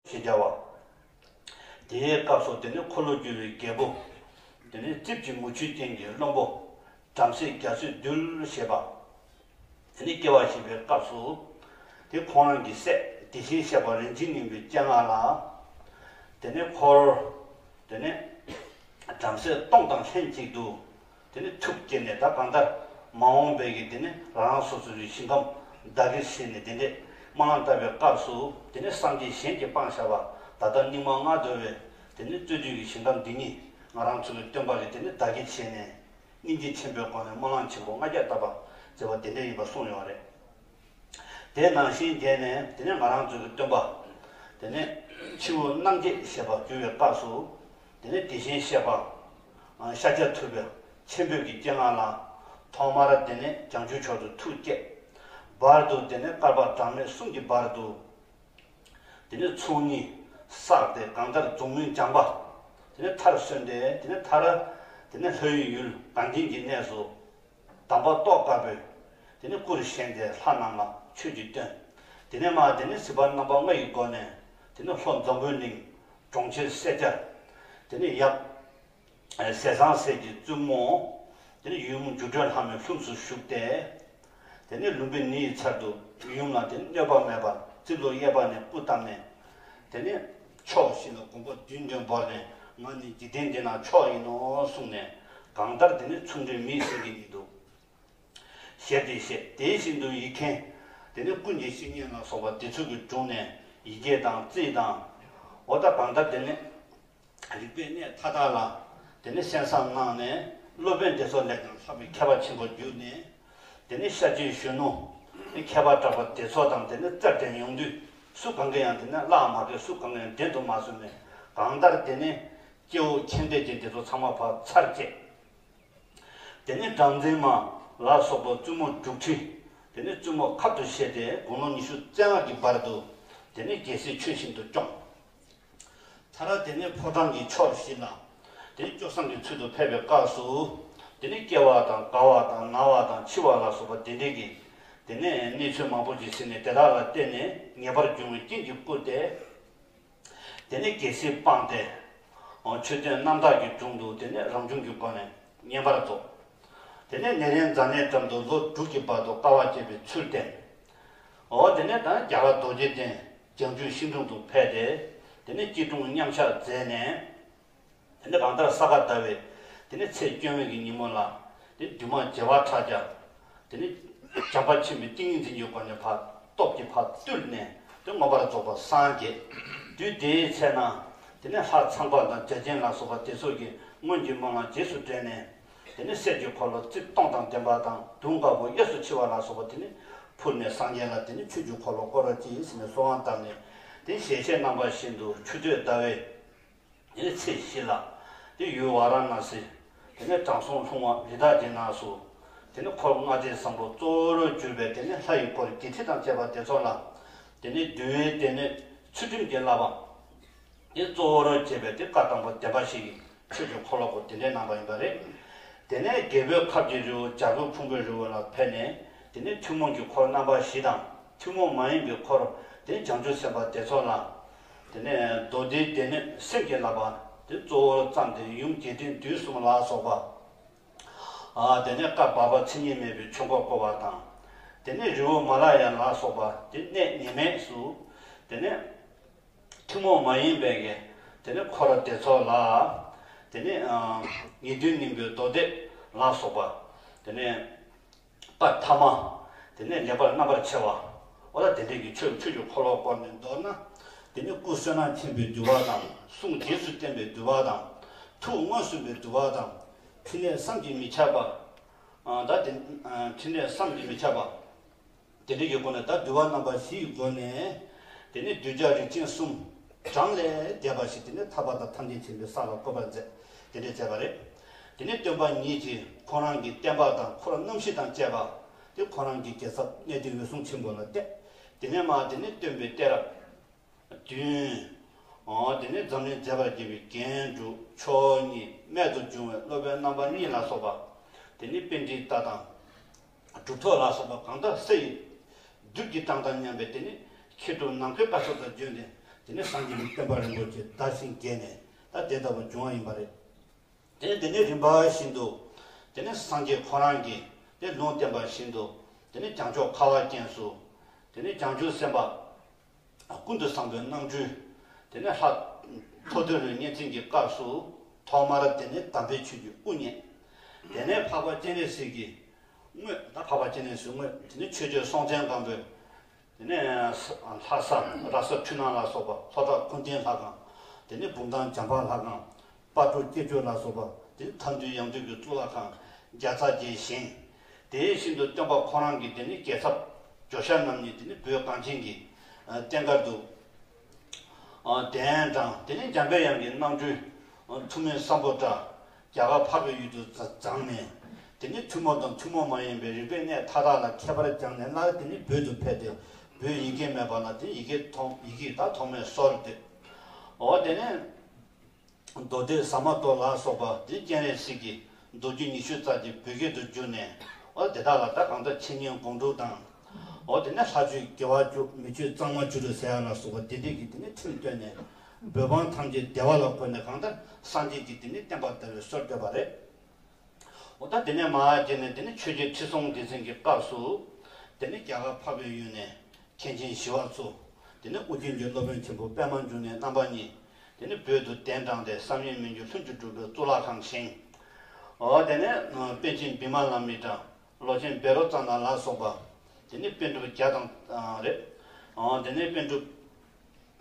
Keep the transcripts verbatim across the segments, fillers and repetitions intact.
ཞེས་བྱ་བ། དེའི་སྐབས་སུ་དེ་ནི་འཁོར་ལོ་སྒྱུར་བའི་རྒྱལ་པོ། དེ་ནི་རྩིབས་ཀྱི་མུ་ཁྱུད་ཅན་གྱི་བློན་པོ། བྲམ་ཟེ་རྒྱ་ཚོས་འདུལ་ཞེས་པ། དེ་ནི་སྐྱེ་བ་བཞེས་པའི་སྐབས་སུ། དེ་ཁོང་རང་གི་སྲས་དེ་བཞིན་གཤེགས་པ་རིན་ཆེན་གླིང་པའི་སྤྱན་སྔར་ལ། དེ་ནི་འཁོར། དེ་ནི། བྲམ་ཟེ་སྟོང་དང་ལྷན་ཅིག་ཏུ། དེ་ནི་ཐུགས་བསྐྱེད་ནས་ད་གང་ལྟར་མ་འོངས་པའི་གི་དེ་ནི་རང་རང་སོ་སོའི་ཞིང་ཁམས་བདག་གིར་བྱས་ནས་དེ་འདྲས་སྨོན་ལམ་བཏབ་པའི་སྐབས་སུ། དེ་ནི་སངས་རྒྱས་གཞན་གྱིས་སྤངས་བཞག་པ་ད་ལྟ་སྙིགས་མ་ལྔ་བདོ་བའི་དེ་ནི་རྩོད་དུས་ཀྱི་ཞིང་ཁམས་འདི་ཉིད་ང་རང་ཚོ་གི་སྟོན་པ་གིས་དེ་ནི་བདག་གིར་བྱས་ནས། སྙིང་རྗེ་ཆེན་པོའི་སྒོ་ནས་སྨོན་ལམ་ཆེན་པོ་ལྔ་བརྒྱ་བཏབ་པ་མཛད་པ་དེ་འདྲ་ཡིན་པ་གསུངས་ཡོད་རེད། དེ་ནང་བཞིན་བྱས་ནས་དེ་ནས་ང་རང་ཚོའི་སྟོན་པ། དེ་ནས་ཕྱི་དབུགས་རྣམ་འབྱེད་ཞེས་པ་བསྒྱུར་བའི་སྐབས་སུ། དེ་ནས་དེ་བཞིན་གཤེགས་པ། ཤཱཀྱ་ཐུབ་པའི་ཆེན་པོའི་གི་སྤྱན་སྔར་ལ། ཐོག་མར་དེ་ནས་བྱང་ཆུབ་མཆོག་ཏུ་ཐུགས་བསྐྱེད། བར་དུ་དེ་ནས་བསྐལ་པ་གྲངས་མེད་གསུམ་གྱི་བར་དུ། དེ་ནས་ཚོགས་གཉིས་བསགས་ཏེ་གང་ལྟར་རྫོགས་སྨིན་སྦྱངས་པ། དེ་ནས་མཐར་སོན་ཏེ་དེ་ནས་མཐར། དེ་ནས་ལྷ་ཡི་ཡུལ་གངས་ཅན་གྱི་གནས་སུ། དམ་པ་ཏོག་དཀར་པོས། དེ་ནས་སྐུར་བཞེངས་ཏེ་ལྷ་རྣམས་ལ་ཆོས་ཀྱི་སྟོན། དེ་ནས་མ་དེ་ནས་གཟིགས་པ་རྣམ་པ་ལྔ་ཡི་སྒོ་ནས། དེ་ནས་ལྷོ་འཛམ་བུའི་གླིང་། གྲོང་ཁྱེར་སེར་སྐྱ། དེ་ནས་ཡབ། ཟས་གཙང་སྲས་ཀྱི་བཙུན་མོ། དེ་ནས་ཡུམ་འགྱུར་གྲོལ་ལྷ་མོའི་ལྷུམས་སུ་ཞུགས་ཏེ། དེ་ནས་ལུམ་བི་ནི་ཡི་ཚལ་དུ་ཡུམ་ལ་དེ་ནས་གནོད་པ་མེད་པར་རྩིབ་ལོགས་གཡས་པ་ནས་སྐུ་བལྟམས་ནས། དེ་ནས་ཕྱོགས་བཞི་ལ་གོམ་པ་བདུན་བདུན་བོར་ནས། ང་ནི་འཇིག་རྟེན་འདི་ན་མཆོག་ཡིན་ནོ་གསུངས་ནས། གང་ལྟར་དེ་ནས་ཚུལ་ཁྲིམས་མི་ཟིན་གྱི་ཉིད་དུ། ཞལ་དེ་བཞེས། དེ་བཞིན་དུ་ཡིག་མཁན། དེ་ནས་ཀུན་གྱི་བཤེས་གཉེན་ལ་སོགས་པ་དེ་ཚོ་གི་དྲུང་ནས་ཡི་གེ་དང་རྩིས་དང་། འོ་ད་གང་ལྟར་དེ་ནས་རིག་པའི་གནས་མཐའ་དག་ལ་དེ་ནས་གསན་བསམ་གནང་ནས། སློབ་དཔོན་དེ་ཚོ་ལས་ཀྱང་ལྷག་པའི་མཁས་པ་ཆེན་པོར་གྱུར་ནས། དེ་ནས་ཤཱཀྱའི་གཞོན་ནུ་མཁས་པ་གྲགས་པ་དེ་ཚོ་དང་དེ་ནས་རྩལ་འགྲན་ཡོང་དུས། སུ་གང་གིས་ཡང་དེ་ནས་བརླག་མ་དགོས། སུ་གང་གིས་ཡང་འགྲན་དུ་མ་བཟུང་ནས། གང་ལྟར་དེ་ནས་སྐྱེ་བོ་ཁྱིམ་སྡེ་ཅན་དེ་ཚོ་ཚང་མ་ཕར་ཚར་བཅད། དེ་ནས་སྦྲང་རྩི་མ་ལ་སོགས་པ་བཙུན་མོ་དྲུག་ཁྲི། དེ་ནས་བཙུན་མོ་ཁབ་ཏུ་བཞེས་ཏེ་དགུང་ལོ་ཉི་ཤུ་རྩ་ལྔ་གི་བར་དུ། དེ་ནས་རྒྱལ་སྲིད་ཆོས་བཞིན་དུ་སྐྱོང་། མཐར་དེ་ནས་ཕོ་བྲང་གི་ཕྱོགས་བཞི་ལ། དེ་ནས་སྐྱོ་བསང་གི་ཚུལ་དུ་ཕེབས་པའི་སྐབས་སུ། དེ་ནས་སྐྱེ་བ་དང་རྒ་བ་དང་ན་བ་དང་འཆི་བ་ལ་སོགས་པ་དེ་འདྲའི་གི། དེ་ནས་གནས་ཚུལ་མང་པོ་ཞིག་ཟིན་ནས། དེ་དག་ལ་བརྟེན་ནས་ངེས་པར་འབྱུང་བའི་རྐྱེན་གྱིས་བསྐུལ་ཏེ། དེ་ནས་རྒྱལ་སྲིད་སྤངས་ཏེ། འོ་མཆོད་རྟེན་རྣམ་དག་གི་དྲུང་དུ་དེ་ནས་རང་བྱུང་གི་སྒོ་ནས་བསྙེན་པར་རྫོགས། དེ་ནས་ནེ་རན་ཛ་ནའི་འགྲམ་དུ་ལོ་དྲུག་གི་བར་དུ་དཀའ་བ་སྤྱད་པའི་ཚུལ་བསྟན། འོ་དེ་ནས་ད་རྒྱ་གར་རྡོ་རྗེ་གདན་བྱང་ཆུབ་ཤིང་དྲུང་དུ་ཕེབས་ཏེ། དེ་ནས་སྐྱིལ་ཀྲུང་མཉམ་བཞག་མཛད་ནས། དེ་ནས་གང་ལྟར་ས་ག་ཟླ་བའི་དེ་ནས་ཚེས་བཅོ་ལྔ་གི་ཉིན་མོ་ལ། དེ་བདུད་དམག་བྱེ་བ་ཕྲག་བརྒྱ། དེ་ནས་བྱམས་པ་ཆེན་པོའི་ཏིང་ངེ་འཛིན་གྱི་སྒོ་ནས་ཕར་སྟོབས་ཀྱིས་ཕར་བཏུལ་ནས། དེ་མངོན་པར་རྫོགས་པར་སངས་རྒྱས། དུས་དེའི་ཚེ་ན། དེ་ནས་ལྷ་ཚངས་པ་དང་བརྒྱ་བྱིན་ལ་སོགས་པ་དེ་ཚོ་གིས་སྔོན་གྱི་སྨོན་ལམ་རྗེས་སུ་དྲན་ནས། དེ་ནས་གསེར་གྱི་འཁོར་ལོ་རྩིབས་སྟོང་དང་ལྡན་པ་དང་། དུང་དཀར་པོ་གཡས་སུ་མཆི་བ་ལ་སོགས་པ་དེ་ནས་ཕུལ་ནས། སངས་རྒྱས་ལ་དེ་ནས་ཆོས་ཀྱི་འཁོར་ལོ་བསྐོར་རོ་ཅེས་ཟེར་ནས་གསོལ་བ་བཏབ་ནས། དེ་ཞལ་བཞེས་གནང་བ་བཞིན་དུ་ཆུ་ཚོད་ཟླ་བའི་དེ་ནས་ཚེས་བཞི་ལ། དེ་ཡུལ་ཝཱ་ར་ཎ་སི། དེ་ནས་དྲང་སྲོང་ལྷུང་བ་རི་དྭགས་ཀྱི་ནགས་སུ། དེ་ནས་འཁོར་ལྔ་སྡེ་བཟང་པོ་གཙོ་བོར་གྱུར་པའི་དེ་ནས་ལྷ་ཡི་འཁོར་བརྒྱད་ཁྲི་དང་བཅས་པ་དེ་ཚོ་ལ། དེ་ནས་འདུལ་བའི་དེ་ནས་ཚུལ་ཁྲིམས་ཀྱི་བསླབ་པ། དེ་གཙོ་བོར་བྱས་པའི་དེ་བཀའ་དང་པོ་བདེན་པ་བཞི་ཡི་ཆོས་ཀྱི་འཁོར་ལོ་སྐོར་དེ་འདྲའི་གནང་བ་ཡིན་པ་རེད། དེ་ནས་རྒྱལ་པོའི་ཁབ་ཀྱི་རི་བོ་བྱ་རྒོད་ཕུང་པོའི་རི་བོ་ལ་ཕེབས་ནས། དེ་ནས་ཐུན་མོང་གི་འཁོར་རྣམ་པ་བཞི་དང་། ཐུན་མོང་མ་ཡིན་པའི་འཁོར་དེ་བྱང་ཆུབ་སེམས་དཔའ་དེ་ཚོ་ལ། དེ་ནས་མདོ་སྡེའི་དེ་ནས་སེམས་ཀྱི་བསླབ་པ་དེ་གཙོ་བོར་བརྩམས་ཏེ། ཡུམ་རྒྱས་འབྲིང་བསྡུས་གསུམ་ལ་སོགས་པ། ཨ་དེ་ནས་བཀའ་བར་པ་མཚན་ཉིད་མེད་པའི་ཆོས་འཁོར་བསྐོར་བ་དང་། དེ་ནས་རི་བོ་མ་ལ་ཡ་ལ་སོགས་པ་དེ་གནས་ངེས་མེད་སུ། དེ་ནས་ཐུན་མོང་མ་ཡིན་པའི་གི་དེ་ནས་འཁོར་དེ་ཚོ་ལ། དེ་ནས་ཨ་ངེས་དོན་སྙིང་པོའི་མདོ་སྡེ་ལ་སོགས་པ། དེ་ནས་བཀའ་ཐ་མ། དེ་ནས་ལེགས་པར་རྣམ་པར་ཕྱེ་བ། འོ་ད་དེ་འདྲའི་གི་ཆོས་ཆོས་ཀྱི་འཁོར་ལོ་བསྐོར་ནས། མདོར་ན་དེ་ནས་སྐུ་བསོད་ནམས་ཆེན་པོའི་འདུལ་བ་དང་། གསུང་རྗེས་སུ་བསྟན་པའི་འདུལ་བ་དང་། ཐུགས་མངོན་སུམ་པའི་འདུལ་བ་དང་། ཕྲིན་ལས་བསམ་གྱིས་མི་ཁྱབ་པ། ཨ་ད་དེ་ཨ་ཕྲིན་ལས་བསམ་གྱིས་མི་ཁྱབ་པ། དེ་འདྲ་ཡོད་དགོས་ན། ད་འདུལ་བ་རྣམ་པ་བཞི་ཡི་སྒོ་ནས། དེ་ནས་གདུལ་བྱ་རིགས་ཅན་གསུམ་གྲངས་ལས་འདས་པ་ཞིག་དེ་ནས་ཐར་པ་དང་ཐམས་ཅད་མཁྱེན་པའི་ས་ལ་བཀོད་པར་མཛད། དེ་འདྲ་མཛད་པ་རེད། དེ་ནས་སྟོན་པ་ཉིད་ཀྱིས་ཁོང་རང་གི་བསྟན་པ་དང་འཁོར་རྣམ་བཞི་དང་བཅས་པ་དེ་ཁོང་རང་གི་རྒྱལ་ཚབ་གནས་བརྟན་འོད་སྲུང་ཆེན་པོ་ལ་གཏད། དེ་ནས་མར་དེ་ནས་སྟོན་པའི་གཏད་རབས་བདུན། འོ་དེ་ནས་འཛམ་གླིང་མཛེས་པར་བརྒྱན་པའི་རྒྱན་དྲུག། མཆོག་གཉིས། རྨད་དུ་བྱུང་བའི་སློབ་དཔོན་རྣམ་པ་གཉིས་ལ་སོགས་པ། དེ་ནས་པཎྜི་ཏ་དང་། གྲུབ་ཐོབ་ལ་སོགས་པ་གང་དག་ས་ཡི་རྡུལ་གྱིས་བཀྲག་མདངས་མཉམ་པའི་དེ་ནི་མཁས་གྲུབ་ནམ་མཁའི་སྐར་ཚོགས་དང་བརྗོད་ནས། དེ་ནས་སངས་རྒྱས་ཀྱི་བསྟན་པ་རིན་པོ་ཆེ་དར་ཞིང་རྒྱས་ནས་ད་དེ་ལྟ་བུ་བྱུང་བ་ཡིན་པ་རེད། དེ་ནས་དེ་ནས་རིམ་པ་བཞིན་དུ་དེ་ནས་སངས་རྒྱས་ཁོ་རང་གིས་དེ་ལུང་བསྟན་པ་བཞིན་དུ་དེ་ནས་བྱང་ཕྱོགས་ཁ་བ་ཅན་སུ་དེ་ནས་བྱང་ཆུབ་སེམས་དཔའ་ཀུན་ཏུ་བཟང་པོའི་རྣམ་འཕྲུལ། དེ་ནས་ལྷ་ཐོ་ཐོ་རི་གཉན་བཙན་གྱི་སྐབས་སུ་ཐོག་མར་དེ་ནས་དམ་པའི་ཆོས་ཀྱི་དབུ་བརྙེས། དེ་ནས་འཕགས་པ་སྤྱན་རས་གཟིགས་ཀྱི་དངོས་ད་འཕགས་པ་སྤྱན་རས་གཟིགས་དངོས་དེ་ནས་ཆོས་རྗེ་སྲོང་བཙན་སྒམ་པོས། དེ་ནས་ལྷ་ས་ར་ས་འཕྲུལ་སྣང་ལ་སོགས་པ་ལྷོ་བྲག་ཀུན་མཁྱེན་ལྷ་ཁང་། དེ་ནས་བུམ་ཐང་བྱམས་པ་ལྷ་ཁང་། སྤ་གྲོ་སྐྱེས་སྤྱོད་ལ་སོགས་པ་དེ་ནས་མཐའ་འདུལ་ཡང་འདུལ་གྱི་གཙུག་ལག་ཁང་བརྒྱ་རྩ་བརྒྱད་བཞེངས། དེ་བཞིན་དུ་སྟོན་པ་ཁོ་རང་གིས་དེ་ནས་རྒྱལ་ཚབ་ཇོ་ཤཱཀ་རྣམ་གཉིས་དེ་ནས་བོད་གངས་ཅན་གྱི་བསྟན་མཁར་དུ། གདན་དྲངས། དེ་ནས་འཇམ་པའི་དབྱངས་ཀྱི་རྣམ་འཕྲུལ་ཐུ་མི་སམ་བྷོ་ཊ། རྒྱ་གར་འཕགས་པའི་ཡུལ་དུ་བརྫངས་ནས། དེ་ནས་ཐུན་མོང་དང་ཐུན་མོང་མ་ཡིན་པའི་རིག་པའི་གནས་མཐའ་དག་ལ་ཁྱད་པར་སྦྱངས་ནས་སླར་དེ་ནས་བོད་དུ་ཕེབས་ཏེ་བོད་ཡི་གེ་མེད་པ་ལ་དེ་ཡི་གེ་ཐོག་ཡི་གེ་དག་ཐོགས་མེད་སྲོལ་ཏེ། འོ་དེ་ནས་མདོ་སྡེ་ཟ་མ་ཏོག་ལ་སོགས་པ་དེ་སྤྱན་རས་གཟིགས་ཀྱི་མདོ་རྒྱུད་ཉི་ཤུ་རྩ་གཅིག་བོད་སྐད་དུ་བསྒྱུར་ནས། འོ་དེ་དག་ལ་ད་གང་ལྟར་འཆད་ཉན་སྒོམ་སྒྲུབ་དང་། འོ་དེ་ནས་ལྷ་ཆོས་དགེ་བ་བཅུ་མི་ཆོས་གཙང་མ་བཅུ་དྲུག་ཟེར་ཡ་ལ་སོགས་པ་དེ་འདྲས་ཀྱི་དེ་ནས་ཁྲིམས་བཏོན་ནས་བོད་འབངས་ཐམས་ཅད་བདེ་བ་ལ་བཀོད་ནས་གང་ལྟར་སངས་རྒྱས་ཀྱི་དེ་ནས་བསྟན་པ་དར་བའི་སྲོལ་བཏོད་པ་རེད། འོ་ད་དེ་ནས་མར་བྱས་ནས་དེ་ནས་ཆོས་རྗེ་ཁྲི་སྲོང་ལྡེ་བཙན་གྱི་སྐབས་སུ་དེ་ནས་རྒྱ་གར་འཕགས་པའི་ཡུལ་ནས་མཁན་ཆེན་ཞི་བ་འཚོ། དེ་ནས་ཨོ་རྒྱན་གྱི་སློབ་དཔོན་ཆེན་པོ་པད་མ་འབྱུང་གནས་རྣམ་པ་གཉིས་དེ་ནས་བོད་དུ་གདན་དྲངས་ཏེ་བསམ་ཡས་མི་འགྱུར་ལྷུན་གྱིས་གྲུབ་པའི་གཙུག་ལག་ཁང་བཞེངས། འོ་དེ་ནས་པཎ་ཆེན་བི་མ་ལ་མི་ཏྲ། ལོ་ཆེན་བཻ་རོ་ཙ་ན་ལ་སོགས་པ། དེ་ནས་པཎ་གྲུབ་བརྒྱ་དང་རེད། དེ་ནས་པཎ་གྲུབ་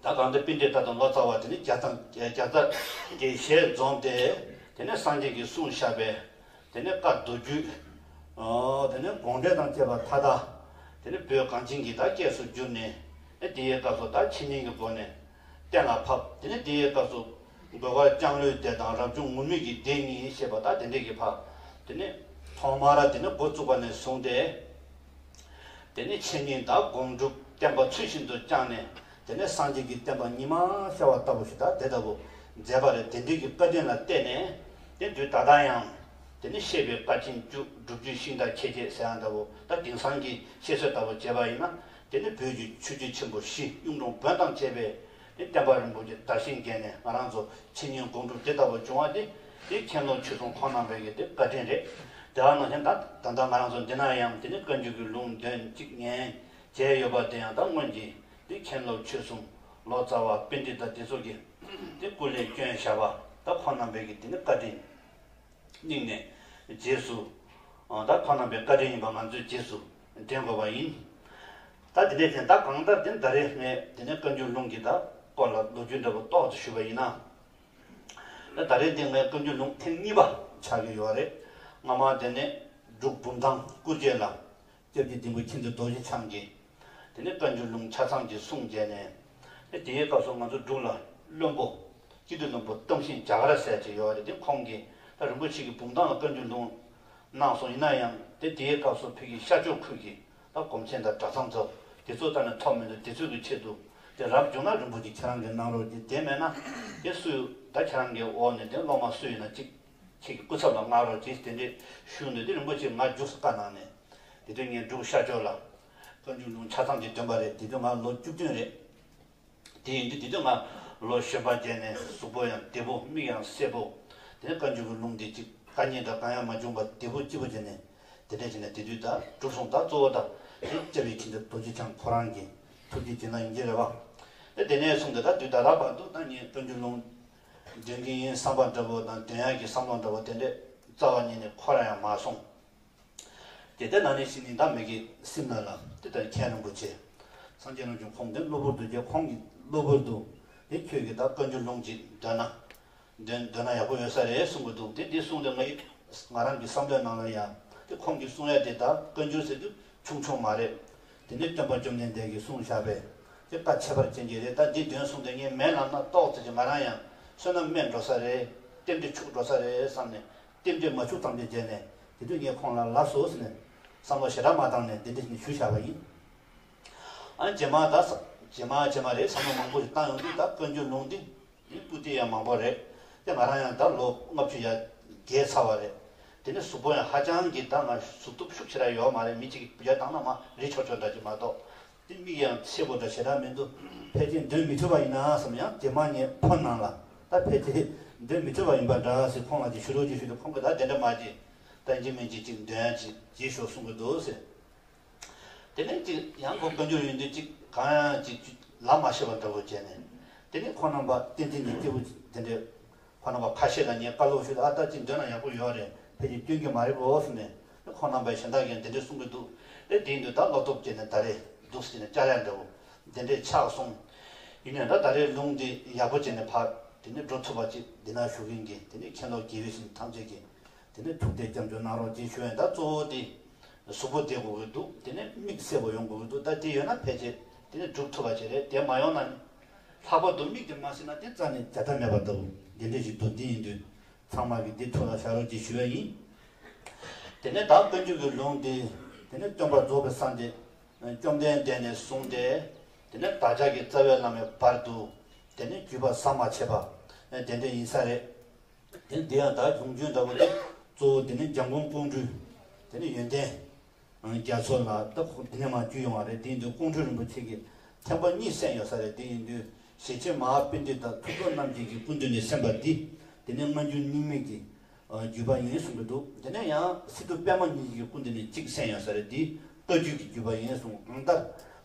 ད་གང་དེ་པཎྜི་ཏ་དང་ལོ་ཙཱ་བ་དེ་ནས་བརྒྱ་དང་བརྒྱ་རྩ་བརྒྱད་ཞལ་འཛོམས་ཏེ། དེ་ནས་སངས་རྒྱས་ཀྱིས་གསུངས་བཞག་པའི་དེ་ནས་བཀའ་མདོ་རྒྱུད། དེ་ནས་དགོངས་འགྲེལ་དང་བཅས་པ་མཐའ་དག་དེ་ནས་བོད་གངས་ཅན་གྱི་ད་སྐད་སུ་བསྒྱུར་ནས། དེའི་སྐབས་སུ་ད་འཆད་ཉན་གྱི་སྒོ་ནས་གཏན་ལ་ཕབ། དེ་ནས་དེའི་སྐབས་སུ་སྒོས་ཀར་ལྕང་ལོའི་སྡེ་དང་རབ་བྱུང་ངུར་སྨྲིག་གི་སྡེ་གཉིས་ཞེས་པ་ད་དེ་འདྲས་ཀྱི་ཕབ། དེ་ནས་ཐོག་མར་དེ་ནས་འགོ་བཙུགས་པ་ནས་བཟུང་སྟེ། དེ་ནས་འཆད་ཉན་དང་སྒོམ་སྒྲུབ་བསྟན་པ་ཚུལ་བཞིན་དུ་བསྐྱངས་ནས། དེ་ནས་སངས་རྒྱས་ཀྱི་བསྟན་པ་ཉི་མ་ཤར་བ་ལྟ་བུ་ཞིག་ད་དེ་ལྟ་བུ་མཛད་པ་རེད། དེ་འདྲའི་གི་བཀའ་དྲིན་ལ་བརྟེན་ནས། དེ་དུས་ད་ལྟ་ཡང་། དེ་ནས་བཤད་པའི་བཀའ་ཆེན་བཅུ། སྒྲུབ་བརྒྱུད་ཤིང་རྟ་ཁྱད་བརྒྱད་ཟེར་ཡ་འདྲ་བོ་ད་དེང་སང་གི་བཤད་སྲོལ་ལྟ་བུ་བྱས་པ་ཡིན་ན། དེ་ནས་བོད་ཀྱི་ཆོས་བརྒྱུད་ཆེན་པོ་བཞི་གཡུང་དྲུང་བོན་དང་བཅས་པའི་དེ་བསྟན་པ་རིན་པོ་ཆེ་དར་ཞིང་རྒྱས་ནས་ང་རང་ཚོ་འཆད་ཉན་སྒོམ་སྒྲུབ་དེ་ལྟ་བུ་བྱུང་བ་དེ། དེ་མཁན་སློབ་ཆོས་གསུམ་ཁོང་རྣམ་པའི་གི་དེ་བཀའ་དྲིན་རེད། དེ་བ་ནང་བཞིན་ད་ད་ལྟ་ང་རང་ཚོ་འདི་ན་ཡང་དེ་ནས་བཀའ་འགྱུར་གྱི་ལུང་འདོན་གཅིག་ཉན་བྱས་ཡོད་པ་དེ་ཡང་ད་སྔོན་གྱི་དེ་མཁན་སློབ་ཆོས་གསུམ་ལོ་ཙཱ་བ་པཎྜི་ཏ་དེ་ཚོ་གི་དེ་སྐུ་ལས་བསྐྱོན་བཞག་པ་ད་ཁོང་རྣམ་པའི་གི་དེ་ནི་བཀའ་དྲིན་སྙིང་ནས་རྗེས་སུ། ད་ཁོང་རྣམ་པའི་བཀའ་དྲིན་ཡིན་པ་ང་ཚོས་རྗེས་སུ་དྲན་དགོས་པ་ཡིན། ད་དེ་འདྲས་ཀྱང་ད་གང་ལྟར་དེ་ད་རེས་ངས་དེ་ནས་བཀའ་འགྱུར་ལུང་གི་ད་སྐོར་ལ་ལོ་རྒྱུས་འདྲ་པོ་ཏོག་ཙམ་ཞུས་པ་ཡིན་ན། ད་ད་རེས་འདི་ངས་བཀའ་འགྱུར་ལུང་ཐེངས་གཉིས་པ་ཆགས་ཀྱི་ཡོད་རེད། སྔ་མ་དེ་ནས་འབྲུག་བུམ་ཐང་སྐུ་རྗེས་ལ་སྐྱབས་རྗེ་ལྡིང་པོ་མཁྱེན་བརྩེ་རྡོ་རྗེ་འཆང་གིས་དེ་ནས་བཀའ་འགྱུར་ལུང་ཆ་ཚང་གི་གསུང་བྱས་ནས། དེ་དེའི་སྐབས་སུ་ང་ཚོ་འབྲུག་ལ་བློན་པོ་སྐྱིད་སྡུག་བློན་པོ་སྟོང་ཤིང་རྒྱ་གར་ཟེར་གྱི་ཡོད་རེད། དེ་ཁོང་གིས་ད་རིན་པོ་ཆེ་གི་བུམ་ཐང་ལ་བཀའ་འགྱུར་ལུང་གནང་སོང་། ཡིན་ན་ཡང་དེ་དེའི་སྐབས་སུ་ཕ་གི་ཤར་ཕྱོགས་ཁུལ་གྱི་ད་སྒོམ་ཆེན་དང་གྲྭ་ཚང་ཚོ་དེ་ཚོ་ད་ནི་ཐོབ་མི་འདུག་དེ་ཚོ་གི་ཆེད་དུ་དེ་རབ་བྱུང་ན་རིན་པོ་ཆེ་ཁྱེད་རང་གིས་གནང་རོགས་གྱིས། དེ་མེད་ན་དེ་སུ་ད་ཁྱེད་རང་གི་འོག་ནས་དེ་སློབ་མ་སུ་ཡིན་ན་གཅིག་ཁྱེད་ཀྱི་སྐུ་ཚབ་ལ་མངགས་རོགས་གྱིས། དེ་འདྲས་ཞུས་ནས་དེ་རིན་པོ་ཆེས་ང་རྒྱུགས་སུ་བཀའ་གནང་ནས། དེ་དུས་ངས་འབྲུག་ཤར་ཕྱོགས་ལ་བཀའ་འགྱུར་ལུང་ཆ་ཚང་གི་འདོན་པ་རེད། དེ་དུས་ང་ལོ་བཅུ་བདུན་རེད། དེ་ཡིན་དུས་དེ་དུས་ང་ལོ་གཞོན་པ་བྱས་ནས་གཟུགས་པོ་ཡང་བདེ་པོ་མིག་ཡང་གསལ་པོ། དེ་ནས་བཀའ་འགྱུར་གྱི་ལུང་དེ་གཅིག་དཀའ་ངལ་འདྲ་གང་ཡང་མ་བྱུང་བར་བདེ་པོ་སྐྱིད་པོ་བྱས་ནས་དེ་འདྲ་བྱས་ནས་དེ་དུས་ད་འགྲུབ་སོང་། ད་གཙོ་བོ་ད་དེ་སྐྱབས་རྗེ་མཁྱེན་བརྩེ་རྡོ་རྗེ་འཆང་ཁོ་རང་གི་ཐུགས་རྗེ་བྱིན་རླབས་ཡིན་གྱི་རེད་བ། དེ་དེ་ནས་བཟུང་སྟེ་ད་དུས་ད་རབ་བར་དུ་ད་ངས་བཀའ་འགྱུར་ལུང་འདོན་གྱི་ཡིན་བསམ་པ་འདྲ་པོ་དང་འདོན་ཡག་གི་བསམ་བློ་འདྲ་པོ་དེ་འདྲས་རྩ་བ་ཉིད་ནས་འཁོར་ཡང་མ་སོང་། དེ་ལྟར་ན་ནི་ཤི་ནི་ད་མི་གི་སེམས་ན་ལ་དེ་ལྟར་མཁན་རིན་པོ་ཆེ། སངས་རྒྱས་རིན་པོ་ཆེ་ཁོང་དེ་གློ་བུར་དུ་རྒྱལ་ཁོང་གི་གློ་བུར་དུ་དེ་ཁྱོད་ཀྱི་ད་བཀའ་འགྱུར་ལུང་གཅིག་འདོན་ན། འདོན་འདོན་ན་ཡག་པོ་ཡོད་ས་རེད་གསུང་གི་འདུག་དེ་འདི་གསུང་དུས་ང་ཡི་ང་རང་གི་བསམ་བློའི་ནང་ལ་ཡང་དེ་ཁོང་གིས་གསུང་ཡ་དེ་ད་བཀའ་འགྱུར་ཟེར་དུས་ཆུང་ཆུང་མ་རེད། དེ་ནི་སྟོན་པ་བཅོམ་ལྡན་འདས་ཀྱིས་གསུངས་བཞག་པའི་དེ་བཀའ་ཁྱད་པར་ཅན་གྱི་རེད། ད་འདི་འདོན་གསུང་དེ་ངས་མེད་ལབ་ན་ཏོག་ཙམ་ཅིག་ང་རང་ཡང་བསོད་ནམས་དམན་འགྲོ་ས་རེད། རྟེན་འབྲེལ་འཆུག་འགྲོ་ས་རེད་བསམ་ནས། རྟེན་འབྲེལ་མ་འཆུག་ཙམ་ཅིག་བྱས་ནས་དེ་དུས་ངས་ཁོང་ལ་ལགས་སོ་ཟེར་ནས་བསམ་བློ་ཞེ་དྲག་མ་བཏང་ནས་འདི་འདྲ་ཞིག་ཞུས་བཞག་པ་ཡིན། ཨ་རྗེས་མ་ད་ས་རྗེས་མ་རྗེས་མ་རེད། བསམ་བློ་མང་པོ་ཞིག་བཏང་ཡོང་དུས་ད་བཀའ་འགྱུར་ལུང་འདི་ཡིན་པུ་ཏི་ཡང་མང་པོ་རེད། དེ་ང་རང་ཡང་ད་ལོ་ལྔ་བཅུ་ཡར་བརྒལ་ཚར་བ་རེད། དེ་ནས་གཟུགས་པོ་ཡང་ཧ་ཅང་གི་ད་ང་གཟུགས་སྟོབས་ཤུགས་ཆེ་ར་ཡོད་མ་རེད། མི་གཅིག་གིས་བརྒྱ་བཏང་ན་མ་རེད་ཆོག་ཆོག་འདྲ་ཅིག་མ་གཏོགས། དེ་མིག་ཡང་གསལ་པོ་འདྲ་ཞེ་དྲག་མི་འདུག་ཕལ་ཆེར་འདོན་མི་ཐུབ་པ་ཡིན་ན་བསམ། ཡང་རྗེས་མ་ངས་ཕོ་ནང་ལ་ད་ཕལ་ཆེར་འདོན་མི་ཐུབ་པ་ཡིན་པ་འདྲ་ཟེར་ཁོང་ལ་ཅིག་ཞུ་རོགས་ཅིག་ཞུས་ཏེ། ཁོང་གིས་ད་དེ་འདྲ་མ་བྱེད། ད་ཡིན་གཅིག་མིན་གཅིག་ཅིག་འདོན་ཡ་ཅིག་བྱེད་ཤོག་གསུང་གི་འདུག་ཟེར། དེ་ནས་ཅིག་ཡང་ཁོ་བཀའ་འགྱུར་ཡོན་ཏན་ཅིག་གང་ཡང་ཅིག་ལབ་མ་ཤེས་པ་འདྲ་བོ་བྱས་ནས། དེ་ནས་ཁོང་རྣམ་པ་བསྟན་འཛིན་གྱི་སྐྱེས་བུ་དེ་འདྲས། ཁོང་རྣམ་པ་ཁ་ཤས་ལ་ངས་བཀའ་སློབ་ཞུས་ཏེ། ཨ། ད་ཅིག་འདོན་ན་ཡག་པོ་ཡོད་རེད། ཕལ་ཆེར་སྐྱོན་གྱི་མ་རེད་གོ་ཟེར་ནས། ཁོང་རྣམ་པ་གཞན་དག་གིས་དེ་འདྲས་གསུང་གི་འདུག། ཨེ། དེ་ཡིན་དུས་ད་བློ་སྟོབས་བསྐྱེད་ནས་ད་རེས་འདུག་ཟེར་ནས་བཅར་ཡ་འདྲ་བོ་དེ་འདྲས་ཆགས་སོང་། ཡིན་ནའི་ད་ད་རེས་ལུང་འདི་ཡག་པོ་བྱས་ནས་ཕར་དེ་ནས་འགྲོ་ཐུབ་པ་ཅིག། འདི་ན་བཞུགས་མཁན་གྱི་དེ་ནས་མཁན་སློབ་དགེ་བའི་བཤེས་གཉེན་ཐམས་ཅད་ཀྱིས་དེ་ནས་ཐུགས་གཏད་རྒྱབ་སྐྱོར་གནང་རོགས་ཅེས་ཞུ་ཡ་ཡིན། ད་གཙོ་བོ་དེ་གཟུགས་པོ་བདེ་དགོས་ཀྱི་འདུག། དེ་ནས་མིག་གསལ་པོ་ཡོང་དགོས་ཀྱི་འདུག། ད་དེ་ཡོད་ན་ཕལ་ཆེར་དེ་ནས་སྒྲུབ་ཐུབ་པ་ཞིག་རེད། དེ་མ་ཡོང་ན་ནི། ལྷག་པར་དུ་མིག་དེ་མ་གསལ་ན་དེ་རྩ་ནས་བྱ་ཐབས་མེད་པ་ལྟ་བུ་འདི་འདྲ་ཞིག་འདུག། འདི་ཡིན་དུས་ཚང་མ་གིས་འདི་ཐུགས་ལ་བཞག་རོགས་ཅེས་ཞུ་ཡ་ཡིན། དེ་ནས་ད་བཀའ་འགྱུར་གྱི་ལུང་འདི་དེ་ནས་སྟོན་པ་རྫོགས་པའི་སངས་རྒྱས་བཅོམ་ལྡན་འདས་ནས་བཟུང་སྟེ། དེ་ནས་བདག་ཅག་གི་རྩ་བའི་བླ་མའི་བར་དུ་དེ་ནས་བརྒྱུད་པ་ཟམ་མ་ཆད་པ་དེ་འདྲ་ཡིན་ས་རེད། དེ་འདི་ཡང་ད་ལུང་རྒྱུན་འདྲ་བོ་དེ་གཙོ་བོ་དེ་ནི་འཇམ་མགོན་ཀོང་སྤྲུལ། དེ་ནི་ཡོན་ཏན་རྒྱ་མཚོ་ལ་ད་དེ་ནས་མར་བརྒྱུད་ཡོང་བ་རེད། དེ་ཡིན་དུས་ཀོང་སྤྲུལ་རིན་པོ་ཆེ་གི་ཐེག་པ་གཉིས་གསན་ཡོད་ས་རེད། དེ་ཡིན་དུས་ཞེ་ཆེན་མ་ཧཱ་པཎྜི་ཏ་ཐུབ་རྒྱལ་རྣམ་རྒྱལ་གྱི་སྐུ་མདུན་ནས་གསན་པ་འདི་དེ་ནི་སྔ་འགྱུར་རྙིང་མའི་གི་བརྒྱུད་པ་ཡིན་གསུང་གི་འདུག། དེ་ནས་ཡང་སི་ཏུ་པདྨ་ཉིད་ཀྱི་སྐུ་མདུན་ནས་གཅིག་གསན་ཡོད་ས་རེད། འདི་བཀའ་བརྒྱུད་ཀྱི་བརྒྱུད་པ་ཡིན་གསུང་། གང་ལྟར་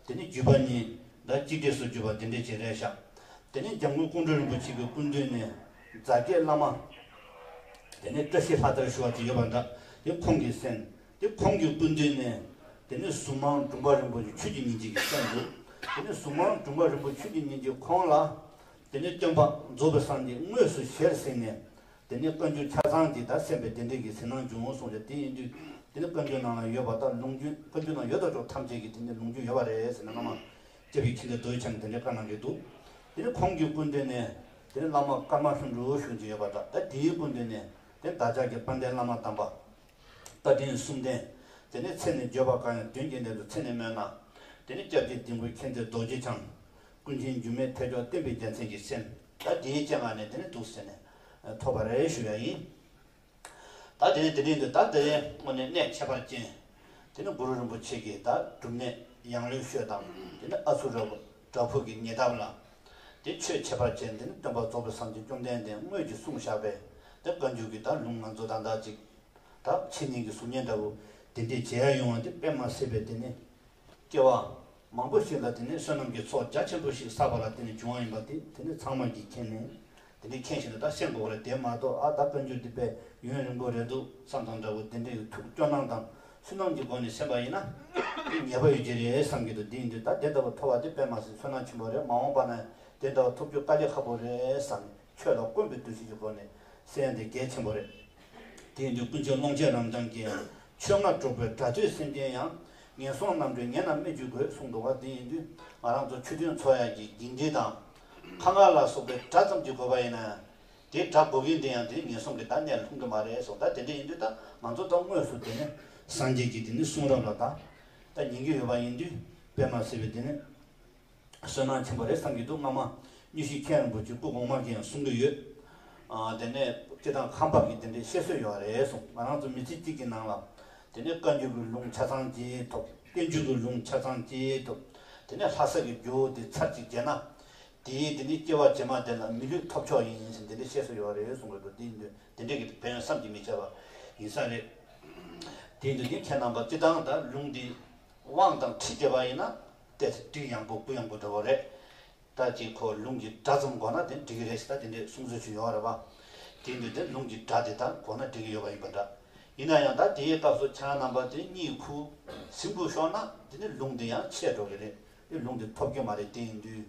དེ་ནི་བརྒྱུད་པ་གཉིས་ད་གཅིག་འདྲེས་སུ་གྱུར་པ་དེ་འདྲས་ཅིག་རེད་ཤག། དེ་ནས་འཇམ་མགོན་ཀོང་སྤྲུལ་རིན་པོ་ཆེ་གི་སྐུ་མདུན་ནས་རྫ་རྒྱལ་བླ་མ་དེ་ནས་བཀྲ་ཤིས་ལྷ་དར་ཞུ་བ་ཅིག་ཡོད་པ་འདྲ། དེ་ཁོང་གིས་གསན། དེ་ཁོང་གི་སྐུ་མདུན་ནས་དེ་ནས་གཟུངས་མང་དྲུང་པ་རིན་པོ་ཆེ་ཆོས་ཀྱི་ཉིན་བྱེད་ཀྱིས་གསན་འདུག། དེ་ནས་གཟུངས་མང་དྲུང་པ་རིན་པོ་ཆེ་ཆོས་ཀྱི་ཉིན་བྱེད་ཁོང་ལ་དེ་ནས་སྟོན་པ་རྫོགས་པའི་སངས་རྒྱས་དངོས་སུ་ཞལ་གཟིགས་ནས། དེ་ནས་བཀའ་འགྱུར་ཆ་ཚང་གཅིག་ད་གསན་པའི་དེ་འདྲས་ཀྱི་གཟིགས་སྣང་བྱུང་གསུངས་ཏེ། དེ་ཡིན་དུས་དེ་ནི་བཀའ་འགྱུར་ནང་ལ་ཡོད་པ་དང་ལུང་རྒྱུན། བཀའ་འགྱུར་ནང་ཡོད་དོ་ཅོག་ཐམས་ཅད་ཀྱི་དེ་ནི་ལུང་རྒྱུན་ཡོད་པ་རེད་ཟེར་ནས་སྔ་མ་སྐྱབས་ཡུལ་ཁྱིམ་བདག་རྡོ་རྗེ་འཆང་གིས་དེ་འདྲས་བཀའ་གནང་གི་འདུག། དེ་ནི་ཁོང་གི་སྐུ་མདུན་ནས་དེ་ནི་བླ་མ་ཀརྨ་ལྷུན་གྲུབ་ཞུ་རྒྱུ་ཡོད་པ་དང་། ད་དེའི་སྐུ་མདུན་ནས་དེ་བདག་ཅག་གི་དཔལ་ལྡན་བླ་མ་དམ་པ་རྟ་མགྲིན་གསུམ་ལྡན། དེ་ནི་ཚེ་ནི་འགྱོད་པ་གང་ཡང་གདོན་གྱིས་ནད་དུ་ཚེ་ནི་སྨོད་ན། དེ་ནི་སྐྱབས་རྗེ་ལྡིང་དཀར་མཁྱེན་བརྩེ་རྡོ་རྗེ་འཆང་། ཀུན་མཁྱེན་འགྱུར་མེད་ཐེག་མཆོག་བསྟན་པའི་རྒྱལ་མཚན་གྱིས་གསན། ད་དེའི་སྤྱན་སྔ་ནས་དེ་ནི་འདུག་ཟེར་ནས་ཐོབ་པ་རེད་ཞུ་ཡ་ཡིན། ད་དེ་ནི་དེ་འདྲ་ཡིན་དུས་ད་དེ་དངོས་གནས་གནད་ཁྱད་པར་ཅན། དེ་ནི་གུ་རུ་རིན་པོ་ཆེ་གིས་ད་སྒྲུབ་གནས་ཡང་ལེའུ་ཤོད་དང་། དེ་ནི་ཨ་ཚུ་ར་བུ་བྲག་ཕུག་གི་ཉེ་འདབས་ལ་དེ་ཆོས་ཁྱད་པར་ཅན། དེ་ནི་སྟོན་པ་རྫོགས་པའི་སངས་རྒྱས་བཅོམ་ལྡན་འདས་དངོས་ཀྱིས་གསུངས་བཞག་པའི་དེ་བཀའ་འགྱུར་གྱི་ད་ལུང་ང་ཚོ་ད་ལྟ་ཅིག་ད་འཆད་ཉན་གྱི་གཟུགས་བརྙན་འདྲ་བོ་དེ་འདྲས་མཇལ་ཡ་ཡོང་བ་དེ་དཔེ་མ་སྲིད་པའི་དེ་ནི་སྐྱེ་བ་མང་པོ་ཞིག་ལ་དེ་ནི་བསོད་ནམས་ཀྱི་ཚོགས་རྒྱ་ཆེན་པོ་ཞིག་བསགས་པ་ལ་བརྟེན་ནས་བྱུང་བ་ཡིན་པ་དེ་དེ་ནི་ཚང་མ་གིས་མཁྱེན་ནས། དེ་འདྲའི་མཁྱེན་བཞིན་དུ་ད་གསན་དགོས་པ་རེད། དེ་མ་གཏོགས་ཨ་ད་བཀའ་འགྱུར་འདི་དཔེ་ཡུན་རིང་པོ་རེད་འདུག་བསམ་དང་འདྲ་བོ་དེ་འདྲའི་ཐུགས་སྐྱོ་སྣང་དང་སུན་སྣང་གི་སྒོ་ནས་གསན་པ་ཡིན་ན་དེ་ཉེས་པ་ཡོད་ཀྱི་རེད་བསམ་གྱི་འདུག། དེ་ཡིན་དུས་ད་དེ་ལྟ་བུ་ཐོབ་པ་དེ་དཔེ་མ་སྲིད་བསོད་ནམས་ཆེན་པོ་རེད། མ་འོངས་པ་ན་དེ་ལྟ་བུ་ཐོབ་རྒྱུ་དཀའ་ལས་ཁག་པོ་རེད་བསམ་ནས་ཆོས་ལ་བསྐུལ་བའི་འདུ་ཤེས་ཀྱི་སྒོ་ནས་གསན་ཡ་དེ་གལ་ཆེན་པོ་རེད། དེ་ཡིན་དུས་ཀུན་མཁྱེན་ཀློང་ཆེན་རབ་འབྱམས་ཀྱིས་ཡང་ཆོས་སྔ་དྲོ་པོའི་སྒྲ་ཐོས་སེམས་ཅན་ཡང་། ངན་སོང་རྣམ་གྲོལ་ཉེ་རྣམས་སྨྲས་བརྗོད་དགོས་གསུངས་འདུག་བ། དེ་ཡིན་དུས་ང་རང་ཚོ་ཆོས་ཐུན་འཚོགས་ཡག་གི་འགན་འཁྲི་དང་། ཁ་ངག་ལ་སོགས་པའི་སྒྲ་ཙམ་གྱིས་གོ་བ་ཡིན་ན། དེའི་སྒྲ་གོ་མཁན་དེ་ཡང་དེ་ངན་སོང་གི་ད་གནས་ལྷུང་གི་མ་རེད་གསུངས། ད་དེ་འདྲ་ཡིན་དུས་ད་ང་ཚོ་ད་དངོས་སུ་དེ་ནི་སངས་རྒྱས་ཀྱི་དེ་ནི་གསུང་རབ་ལ་ད་ད་ཉན་གྱི་ཡོད་པ་ཡིན་དུས་དཔེ་མ་སྲིད་པའི་དེ་ནི་བསོད་ནམས་ཆེན་པོ་རེད་བསམ་གྱི་འདུག། སྔ་མ་དངོས་གཞི་མཁན་རིན་པོ་ཆེ་སྐུ་གོང་མ་གིས་ཡང་གསུང་གི་ཡོད། ཨ་དེ་ནས་སྤྱི་བཏང་ཁམས་པ་གི་དེ་འདྲའི་བཤད་སྲོལ་ཡོད་རེད་གསུངས། ང་རང་ཚོ་མི་ཚེ་གཅིག་གི་ནང་ལ་དེ་ནས་བཀའ་འགྱུར་གྱི་ལུང་ཆ་ཚང་ཅིག་ཐོབ། བསྟན་བཅོས་ཀྱི་ལུང་ཆ་ཚང་ཅིག་ཐོབ། དེ་ནས་ལྷ་ས་གི་ཇོ་བོ་དེ་ཚར་གཅིག་མཇལ་ན། དེའི་དེ་ནི་སྐྱེ་བ་རྗེས་མ་དེ་ལ་མི་ལུས་ཐོབ་ཆོག་ཡིན་ཟེར་དེ་འདྲའི་བཤད་སྲོལ་ཡོད་རེད་གསུང་གི་འདུག། དེ་ཡིན་དུས་དེ་འདྲའི་གི་ཕན་ཡོན་བསམ་གྱིས་མི་ཁྱབ་པ་ཡིན་ས་རེད། དེ་ཡིན་དུས་དེ་ཁྱེད་རྣམ་པ་སྤྱི་བཏང་ད་ལུང་འདི་དབང་དང་ཁྲིད་བྱས་པ་ཡིན་ན་ཏོག་ཙམ་སྒྲིག་ཡངས་པོ་གུ་ཡངས་པོ་འདྲ་བོ་རེད། ད་ཅིག་ཁོ་ལུང་གི་སྒྲ་ཙམ་གོ་ན་དེ་འགྲིག་གི་རེད་ཟེར་ད་དེ་འདྲའི་གསུང་ཚུལ་ཞིག་ཡོད་རེད་པ། དེ་ཡིན་དུས་དེ་ལུང་གི་སྒྲ་དེ་ད་གོ་ན་འགྲིག་གི་ཡོད་པ་ཡིན་པ་འདྲ། ཡིན་ན་ཡང་ད་དེའི་སྐབས་སུ་ཁྱེད་རྣམ་པ་དེ་གཉིད་ཁུག་གཟིམ་ཁུག་ཤོར་ན་དེ་ནི་ལུང་དེ་ཡང་ཆད་འགྲོ་གི་རེད། དེ་ལུང་དེ་ཐོབ་ཀྱི་མ་རེད། དེ་ཡིན་དུས་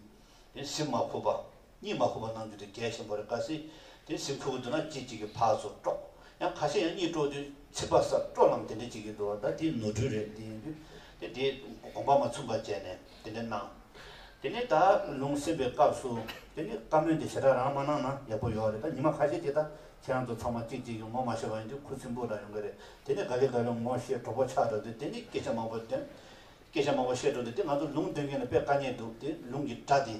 དེ་གཟིམ་མ་ཁུག་པ། གཉིད་མ་ཁུག་པ་གནང་རྒྱུ་དེ་གལ་ཆེན་པོ་རེད། གལ་སྲིད་དེ་གཟིམ་ཁུག་འདུག་ན་གཅིག་གཅིག་གིས་ཕར་ཚུར་དཀྲོག། ཡང་ཁ་ཤས་ཡང་གཉིད་དཀྲོག་དུས་ཚིག་པ་སར་དཀྲོག་ལངས་དེ་འདྲ་བྱེད་ཀྱི་འདུག་བ། ད་དེ་ནོར་འཁྲུལ་རེད། དེ་ཡིན་དུས་དེ་དེ་དགོངས་པ་མ་ཚུམ་པ་བྱས་ནས་དེ་འདྲ་གནང་། དེ་ནས་ད་ལུང་གསན་པའི་སྐབས་སུ་དེ་ནས་བཀའ་མོལ་དེ་ཞེ་དྲག་རང་མ་གནང་ན་ཡག་པོ་ཡོད་རེད། ད་ཉི་མ་ཁ་ཤས་ཅིག་ད་ཁྱེད་རང་ཚོ་ཚང་མ་གཅིག་གཅིག་གིས་ངོ་མ་ཤེས་པ་ཡིན་དུས་ཁུ་སིམ་པོ་འདྲ་ཡོང་གི་རེད། དེ་ནས་ག་ལེ་ག་ལེ་ངོ་ཤེས་གྲོགས་པོ་ཆགས་འགྲོ་དུས་དེ་ནས་སྐད་ཆ་མང་པོ་འདོན། སྐད་ཆ་མང་པོ་བཤད་འགྲོ་དུས་དེ་ང་ཚོ་ལུང་འདོན་མཁན་ལ་དཔེ་དཀའ་ངལ་འདུག། དེ་ལུང་གི་སྒྲ་དེ་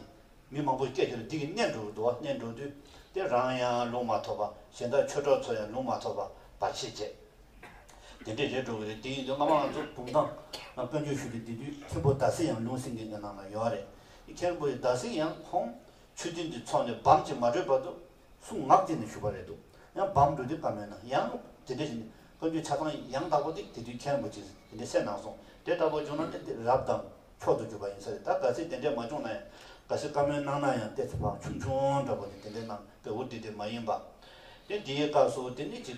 མི་མང་པོས་སྐད་ཆ་ལ་འདི་གིས་གནོན་འགྲོ་གི་འདུག་བ། གནོན་འགྲོ་དུས་དེ་རང་ཡང་ལུང་མ་ཐོབ་པ། གཞན་དག་ཆོས་གྲོགས་ཚོ་ཡང་ལུང་མ་ཐོབ་པ་བར་ཆད་བྱས། དེ་འདྲས་རེད་འགྲོ་གི་རེད། དེ་ཡིན་དུས་སྔ་མ་ང་ཚོ་བུམ་ཐང་ང་བཀའ་འགྱུར་ཞུ་དུས་དེ་དུས་མཁན་པོ་ཟླ་ཟེར་ཡང་ལུང་གསན་མཁན་གྱི་ནང་ལ་ཡོད་རེད། མཁན་པོ་ཡི་ད་སྲིད་ཡང་ཁོང་ཆོས་ཐུན་དེ་ཚོགས་ནས་བམ་གཅིག་མ་གྲོལ་བར་དུ་གསུང་ངག་བཅད་ནས་བཞུགས་པ་རེད་འདུག་ཡང་བམ་གྲོལ་དུས་བཀའ་མོལ་གནང་། ཡང་དེ་འདྲ་བཞིན་བཀའ་འགྱུར་ཆ་ཚང་ཡང་དག་པོ་དེ་དེ་དུས་མཁན་པོ་ཅིག་དེ་འདྲ་གསན་གནང་སོང་། དེ་ལྟ་བུ་བྱུང་ན་ནི་དེ་རབ་དང་མཆོག་ཏུ་གྱུར་པ་ཡིན་ས་རེད། ད་གལ་སྲིད་དེ་འདྲ་མ་བྱུང་ན་ཡང་། གལ་སྲིད་བཀའ་མོལ་གནང་ན་ཡང་ཏོག་ཙམ་ཕར་ཆུང་ཆུང་འདྲ་པོ་དེ་དེ་འདྲ་གནང་། དཔེ་འུར་དེ་དེ་མ་ཡིན་པ། དེ་འདིའི་སྐབས་སུ་དེ་ནི་ཅིག་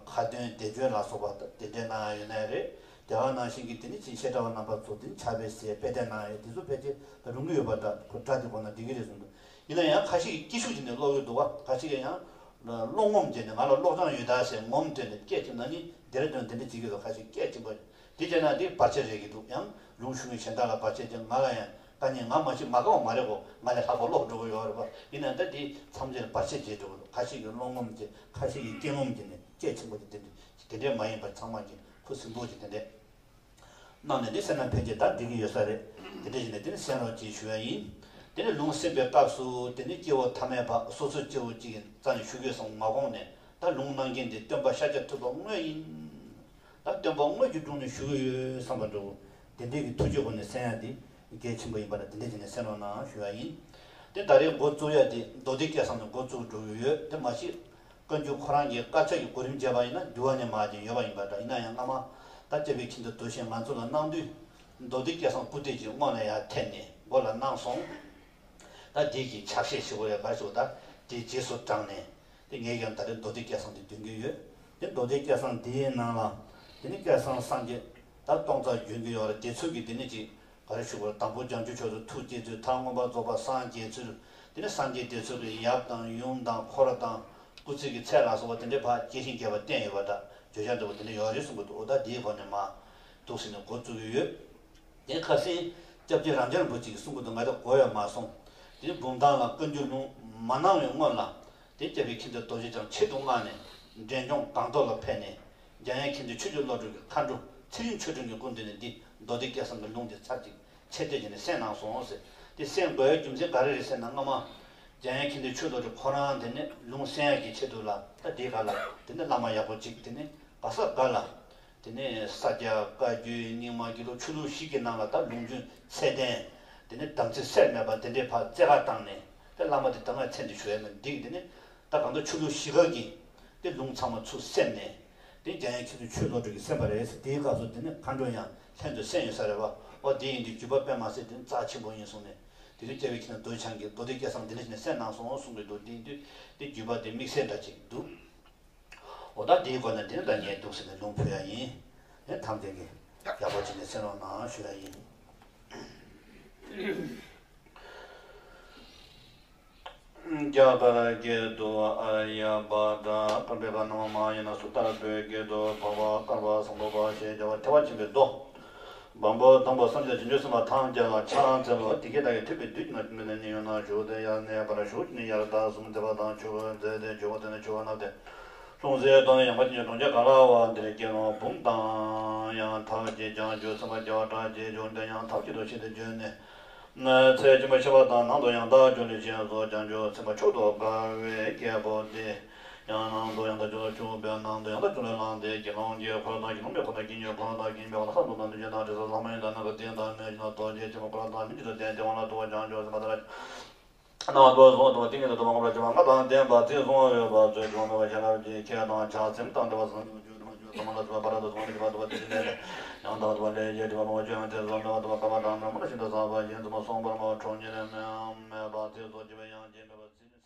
ཁ་འདོན་བཟླས་བརྗོད་ལ་སོགས་པ་དེ་འདྲ་གནང་ཡ་ཡོད་ནའི་རེད། དེ་ག་ནང་བཞིན་གྱི་དེ་ནི་ཅིག་བཤད་གྲྭ་བ་རྣམ་པ་ཚོ་དེ་ནི་ཕྱག་དཔེ་ཟེར་དཔེ་དེབ་གནང་ཡ་དེ་ཚོ་ཕལ་ཆེར་ད་རུང་གི་ཡོད་པ་འདྲ། ཁོ་སྒྲ་དེ་གོ་ན་འགྲིག་གི་རེད་གསུངས་འདུག་ཡིན་ན་ཡང་ཁ་ཤས་ཀྱིས་སྐད་ཤུགས་ཀྱིས་ནས་ཀློག་གི་འདུག་བ། ཁ་ཤས་ཀྱིས་ཡང་ཀློག་ངོམ་བྱས་ནས་ང་ལ་ཀློག་སྦྱང་ཡོད་ད་ཟེར་ངོམ་སྤྲད་ནས་སྐད་ཅིག་ན་ནི་འདི་རེད་དོན་དེ་འདྲ་བྱེད་ཀྱི་འདུག་ཁ་ཤས་སྐད་ཅིག་པ། དེ་བྱས་ན་དེ་བར་ཆད་རེད་ཀྱི་འདུག་ཡང་ལུང་ཞུ་མཁན་གཞན་དག་ལ་བར་ཆད་བྱས། ང་ལ་ཡང་ད་ནི་ང་མ་ཤེས་མ་དགའ་བ་མ་རེད་གོ། ང་ལས་ལྷག་པ་ཀློག་འགྲོ་གི་ཡོད་རེད་པ། ཡིན་ན་ད་དེ་མཚམས་རེར་བར་ཆད་བྱེད་འགྲོ་གི་འདུག་ཁ་ཤས་ཀྱིས་ཀློག་ངོམ་བྱས། ཁ་ཤས་ཀྱིས་སྐད་ངོམ་བྱས་ནས་སྐད་ཆེན་པོ་དེ་དེ་འདྲ་དེ་འདྲ་མ་ཡིན་པར་ཚང་མ་གྱིས་ཁུ་སིམ་པོ་ཅིག་དེ་འདྲ་གནང་ནས་དེ་གསན་ན་ཕལ་ཆེར་ད་འགྲིག་གི་ཡོད་ས་རེད། དེ་འདྲ་བྱས་ནས་དེ་ནི་གསན་རོགས་ཅེས་ཞུ་ཡ་ཡིན། དེ་ནི་ལུང་གསན་པའི་སྐབས་སུ་དེ་ནི་སྐྱེ་བོ་ཐ་མལ་པ་སོ་སོའི་སྐྱེ་བོ་གཅིག་གི་རྩ་ནས་ཞུ་དགོས་བསམ་མ་དགོངས་ནས། ད་ལུང་གནང་མཁན་དེ་སྟོན་པ་ཤཱཀྱ་ཐུབ་པ་དངོས་ཡིན། ད་སྟོན་པ་དངོས་ཀྱི་དྲུང་ནས་ཞུ་གི་ཡོད་བསམ་པ་འདྲ་བོ། དེ་འདྲའི་གི་ཐུགས་རྗེ་སྒོ་ནས་གསན་ཡ་དེ་གལ་ཆེན་པོ་ཡིན་པ་ལ་དེ་འདྲ་བྱས་ནས་གསན་རོགས་གནང་ཞུ་ཡ་ཡིན། དེ་ད་རེས་འགོ་བཙུགས་ཡ་དེ་མདོ་སྡེ་སྐལ་བཟང་ནས་འགོ་བཙུགས་འགྲོ་གི་ཡོད། དེ་མ་གཞི་བཀའ་འགྱུར་ཁོ་རང་གི་དཀར་ཆག་གི་གོ་རིམ་བྱས་པ་ཡིན་ན་འདུལ་བ་ནས་མར་ཅིག་ཡོད་པ་ཡིན་པ་འདྲ། ཡིན་ན་ཡང་སྔ་མ་ད་སྐྱབས་པའི་མཁྱེན་བརྩེ་རྡོ་རྗེ་ང་ཚོ་ལ་གནང་དུས། མདོ་སྡེ་སྐལ་བཟང་པོ་ཏི་ཅིག་སྔོན་ལ་ཡར་འཐེན་ནས་མགོ་ལ་གནང་སོང་། ད་དེ་གི་ཕྱག་བཞེས་ཞུ་དགོས་ཡ་ག་ཞུ་ད་དེ་རྗེས་སུ་འབྲངས་ནས། དེ་ངས་ཀྱང་ད་རེས་མདོ་སྡེ་སྐལ་བཟང་དེ་འདོན་གྱི་ཡོད། དེ་མདོ་སྡེ་སྐལ་བཟང་དེའི་ནང་ལ། དེ་ནི་སྐལ་བཟང་སངས་རྒྱས་ད་སྟོང་རྩ་འཇོན་གྱི་ཡོད་རེད། དེ་ཚོ་གི་དེ་ནི་ཅིག་ག་རེ་ཞུ་དགོས། དང་པོ་བྱང་ཆུབ་མཆོག་ཏུ་ཐུགས་བསྐྱེད་ཚུལ། མཐར་མངོན་པར་རྫོགས་པར་སངས་རྒྱས་ཚུལ། དེ་ནི་སངས་རྒྱས་དེ་ཚོ་གི་ཡབ་དང་ཡུམ་དང་འཁོར་དང་སྐུ་ཚེ་གི་ཚད་ལ་སོགས་པ་དེ་འདྲའི་ཕར་བསྐྱེད་ཤིང་རྒྱས་པ་བསྟན་ཡོད་པ་འདྲ། བརྗོད་བྱ་འདྲ་བོ་དེ་འདྲ་ཡོད་རེད་གསུང་གི་འདུག་འོ་ད་དེའི་སྒོ་ནས་མར་འདུག་ཟེར་ནས་འགོ་བཙུགས་ཀྱི་ཡོད། དེ་ཁ་སང་སྐྱབས་རྗེ་རབ་འབྱམས་རིན་པོ་ཆེ་གིས་གསུང་གི་འདུག་ང་ད་གོ་ཡ་མ་སོང་། དེ་ནི་བུམ་ཐང་ལ་བཀའ་འགྱུར་ལུང་མ་གནང་བའི་སྔོན་ལ། དེ་སྐྱབས་པའི་མཁྱེན་བརྩེ་རྡོ་རྗེ་འཆང་ཆེད་དུ་མངགས་ནས་འབྲས་ལྗོངས་སྒང་ཏོག་ལ་ཕེབས་ནས། འཇམ་དབྱངས་མཁྱེན་བརྩེ་ཆོས་ཀྱི་བློ་གྲོས་ཀྱི་མཁའ་འགྲོ་ཚེ་རིང་ཆོས་སྒྲོན་གྱི་སྐུ་མདུན་ནས་འདི་མདོ་སྡེ་སྐལ་བཟང་གི་ལུང་དེ་ཚར་གཅིག་ཆེད་གཏད་བྱས་ནས་གསན་གནང་སོང་ཟེར། དེ་གསན་དགོས་ཡ་རྒྱུ་མཚན་ག་རེ་རེད་ཟེར་ན། སྔ་མ་འཇམ་དབྱངས་མཁྱེན་བརྩེ་ཆོས་རྡོ་རྗེ་ཁོ་རང་དེ་ནས་ལུང་གསན་ཡ་གི་ཆེད་དུ་ལ་ད་དེ་ག་ལ་དེ་ནས་བླ་མ་ཡག་པོ་གཅིག་དེ་ནས་ག་ས་ག་ལ། དེ་ནས་ས་སྐྱ་བཀའ་བརྒྱུད་རྙིང་མ་དགེ་ལུགས་ཆོས་ལུགས་བཞི་གི་ནང་ལ་ད་ལུང་རྒྱུན་ཚད་ལྡན། དེ་ནས་དམ་ཚིག་སེལ་མེད་པ་དེ་འདྲའི་ཕར་རྩེ་ཁ་བཏང་ནས། དེ་བླ་མ་དེ་ད་ང་མཚན་དེ་ཞུ་ཡ་མེད་འགྲིག་དེ་ནས་ད་གང་ལྟར་ཆོས་ལུགས་བཞི་ཀ་གི་དེ་ལུང་ཚང་མ་ཚུར་གསན་ནས། དེ་འཇམ་དབྱངས་མཁྱེན་བརྩེ་ཆོས་བློ་གྲོས་ཀྱིས་གསན་པ་རེད་ཟེར། དེའི་སྐབས་སུ་དེ་ནས་མཁའ་འགྲོ་ཡང་ལྷན་དུ་གསན་ཡོད་ས་རེད་བ། འོ་དེ་ཡིན་དུས་བརྒྱུད་པ་དཔེ་མ་སྲིད་དེ་རྩ་ཆེན་པོ་ཡིན་གསུངས་ནས། དེ་དུས་སྐྱབས་པའི་མཁྱེན་བརྩེ་རྡོ་རྗེ་འཆང་གིས་མདོ་སྡེ་སྐལ་བཟང་དེ་འདྲ་ཞིག་ནས་གསན་གནང་སོང་གསུང་གི་འདུག་དེ་ཡིན་དུས་དེ་བརྒྱུད་པ་དེ་དམིགས་བསལ་འདྲ་ཅིག་འདུག་འོ་ད་དེའི་སྒོ་ནས་དེ་ནི་ད་ངས་འདུག་ཟེར་ནས་ལུང་ཕུལ་ཡ་ཡིན། ཨེ་ཐམས་ཅད་ཀྱིས་ཡག་པོ་བྱས་ནས་གསན་རོགས་གནང་ཞུ་ཡ་ཡིན། རྒྱ་གར་སྐད་དུ། ཨཱརྱ་བྷ་དྲ། བཀའ་འགྱུར་ནང་མ་ཡིན་ན་སུ་ལྟར་བོད་སྐད་དུ་འཕགས་པ་བསྐལ་པ་བཟང་པོ་པ་ཞེས་བྱ་བ་ཐེག་པ་ཆེན་པོའི་མདོ། བམ་པོ་དང་པོ་སངས་རྒྱས་བྱང་ཆུབ་སེམས་དཔའ་ཐམས་ཅད་ལ་ཕྱག་འཚལ་ལོ། དེ་སྐད་བདག་གིས་ཐོས་པས་བདུད་ཀྱིས་མ་དད་པ་ཉེ་བར་བཞུགས་ཏེ་ཡར་གནས་པར་ཞུ། ཡར་ཟླ་གསུམ་མཛད་པ་དང་ཆོས་གོས་མཛད་དེ་ཆོས་གོས་དེ་ནས་ཆོས་གོས་བསྣམས་ཏེ། ལྷུང་བཟེད་བཏང་ནས་ཡངས་པ་ཅན་གྱི་གྲོང་ཁྱེར་ག་ལ་བ་འདིར་སྐྱེས་ལོ། བུམ་དང་ཡང་ཐབས་ཀྱིས་བྱང་ཆུབ་སེམས་དཔའ་བྱེ་བ་ཕྲག་གཅིག་བྱུང་སྟེ་ཡང་ཐབས་ཅིག་ཏུ་ཤིན་ཏུ་བྱོན་ནས། ཚལ་ཆེན་པོ་ཆེ་བ་དང་ནང་དུ་ཡང་དག་བྱུང་ནས་ཞིང་སོགས་བྱང་ཆུབ་སེམས་དཔའ་མཆོག་ཏུ་དགའ་བའི་རྒྱལ་པོ་དེ་ཡང་ནང་དུ་ཡང་དག་བྱུང་ལ་བྱུང་བའི་ནང་དུ་ཡང་དག་བྱུང་ལ་ལངས་ཏེ་དགེ་སློང་གི་འཁོར་དང་དགེ་སློང་མའི་འཁོར་དང་དགེ་བསྙེན་འཁོར་དང་དགེ་བསྙེན་མའི་འཁོར་དང་ས་དང་དུ་འཇིག་དང་དྲི་ཟ་ལྷག་མ་ཡིན་དང་ནམ་མཁའ་ལྡིང་དང་མེ་ལྕེ་དང་རྡོ་རྗེ་ཆེན་པོའི་འཁོར་དང་མི་མཇེད་དུ་བསྟན་ཏེ་དབང་ལ་བཏུད་པ་བྱང་ཆུབ་སེམས་དཔའ་ལྟར། ནང་དུ་བཟུང་བ་དང་ཏིང་ངེ་འཛིན་དུ་མ་ངོམས་པར་བྱེད་པ་ལྔ་དང་ལྡན་པ་ཚིག་གསུང་བ་ཡོད་པ་ཚོས་དྲི་བ་མེད་པར་ཞལ་ལག་གི་ཁྱེར་དང་ཕྱག་མཚན་དང་འབྲེལ་བ་ཟང་ཟིང་བཅུ་དྲི་མ་བཅུ་ཚང་མ་ལ་སོགས་པ་ཕ་ར་དང་ཚོགས་མི་བྱེད་པ་འདུག་པ་དེ་བཞིན་གནས་ནས་ཡང་དག་ཏུ་བ་ལས་ཡོད་དྲི་བ་མང་པོ་བཅོས་ཡང་དེ་ཚོ་མེད་པ་འདུག་པ་བསྐལ་པ་དང་འགྲོ་མ་ལ་ཤིན་ཏུ་ཟབ་པ་ཡིན་ཙམ་སོང་པར་མ་གྲོང་ཁྱེར་མེད་མེད་པ་དེ་ཚོ་སྐྱེ་བའི་ཡང་རྐྱེན་མེད་པ་ཚིག་ནི།